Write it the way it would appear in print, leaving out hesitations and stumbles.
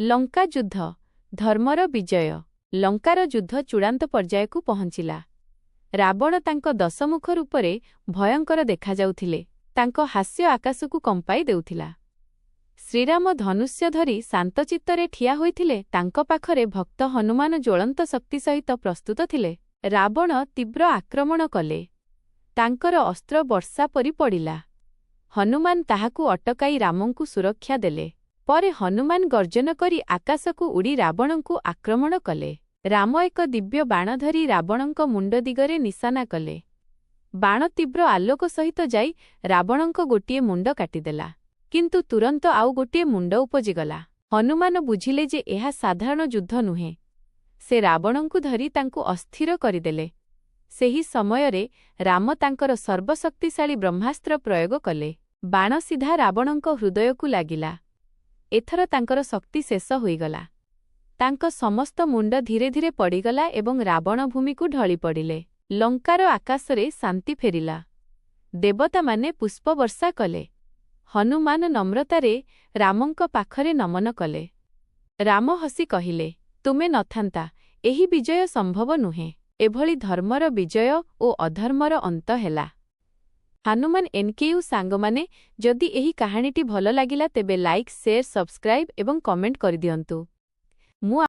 ଲଙ୍କା ଯୁଦ୍ଧ, ଧର୍ମର ବିଜୟ। ଲଙ୍କାର ଯୁଦ୍ଧ ଚୂଡ଼ାନ୍ତ ପର୍ଯ୍ୟାୟକୁ ପହଞ୍ଚିଲା। ରାବଣ ତାଙ୍କ ଦଶମୁଖ ରୂପରେ ଭୟଙ୍କର ଦେଖାଯାଉଥିଲେ। ତାଙ୍କ ହାସ୍ୟ ଆକାଶକୁ କମ୍ପାଇ ଦେଉଥିଲା। ଶ୍ରୀରାମ ଧନୁଷ୍ୟ ଧରି ଶାନ୍ତଚିତ୍ତରେ ଠିଆ ହୋଇଥିଲେ। ତାଙ୍କ ପାଖରେ ଭକ୍ତ ହନୁମାନ ଜ୍ୱଳନ୍ତ ଶକ୍ତି ସହିତ ପ୍ରସ୍ତୁତ ଥିଲେ। ରାବଣ ତୀବ୍ର ଆକ୍ରମଣ କଲେ। ତାଙ୍କର ଅସ୍ତ୍ର ବର୍ଷା ପରି ପଡ଼ିଲା। ହନୁମାନ ତାହାକୁ ଅଟକାଇ ରାମଙ୍କୁ ସୁରକ୍ଷା ଦେଲେ। ପରେ ହନୁମାନ ଗର୍ଜନ କରି ଆକାଶକୁ ଉଡ଼ି ରାବଣଙ୍କୁ ଆକ୍ରମଣ କଲେ। ରାମ ଏକ ଦିବ୍ୟ ବାଣ ଧରି ରାବଣଙ୍କ ମୁଣ୍ଡ ଦିଗରେ ନିଶାନା କଲେ। ବାଣ ତୀବ୍ର ଆଲୋକ ସହିତ ଯାଇ ରାବଣଙ୍କ ଗୋଟିଏ ମୁଣ୍ଡ କାଟିଦେଲା। କିନ୍ତୁ ତୁରନ୍ତ ଆଉ ଗୋଟିଏ ମୁଣ୍ଡ ଉପଜିଗଲା। ହନୁମାନ ବୁଝିଲେ ଯେ ଏହା ସାଧାରଣ ଯୁଦ୍ଧ ନୁହେଁ। ସେ ରାବଣଙ୍କୁ ଧରି ତାଙ୍କୁ ଅସ୍ଥିର କରିଦେଲେ। ସେହି ସମୟରେ ରାମ ତାଙ୍କର ସର୍ବଶକ୍ତିଶାଳୀ ବ୍ରହ୍ମାସ୍ତ୍ର ପ୍ରୟୋଗ କଲେ। ବାଣ ସିଧା ରାବଣଙ୍କ ହୃଦୟକୁ ଲାଗିଲା। ଏଥର ତାଙ୍କର ଶକ୍ତି ଶେଷ ହୋଇଗଲା। ତାଙ୍କ ସମସ୍ତ ମୁଣ୍ଡ ଧୀରେ ଧୀରେ ପଡ଼ିଗଲା ଏବଂ ରାବଣ ଭୂମିକୁ ଢଳି ପଡ଼ିଲେ। ଲଙ୍କାର ଆକାଶରେ ଶାନ୍ତି ଫେରିଲା। ଦେବତାମାନେ ପୁଷ୍ପବର୍ଷା କଲେ। ହନୁମାନ ନମ୍ରତାରେ ରାମଙ୍କ ପାଖରେ ନମନ କଲେ। ରାମ ହସି କହିଲେ, "ତୁମେ ନଥାନ୍ତା, ଏହି ବିଜୟ ସମ୍ଭବ ନୁହେଁ।" ଏଭଳି ଧର୍ମର ବିଜୟ ଓ ଅଧର୍ମର ଅନ୍ତ ହେଲା। ହନୁମାନ ଏନ୍କେୟୁ ସାଙ୍ଗମାନେ, ଯଦି ଏହି କାହାଣୀଟି ଭଲ ଲାଗିଲା, ତେବେ ଲାଇକ୍, ସେୟାର, ସବସ୍କ୍ରାଇବ୍ ଏବଂ କମେଣ୍ଟ କରିଦିଅନ୍ତୁ। ମୁଁ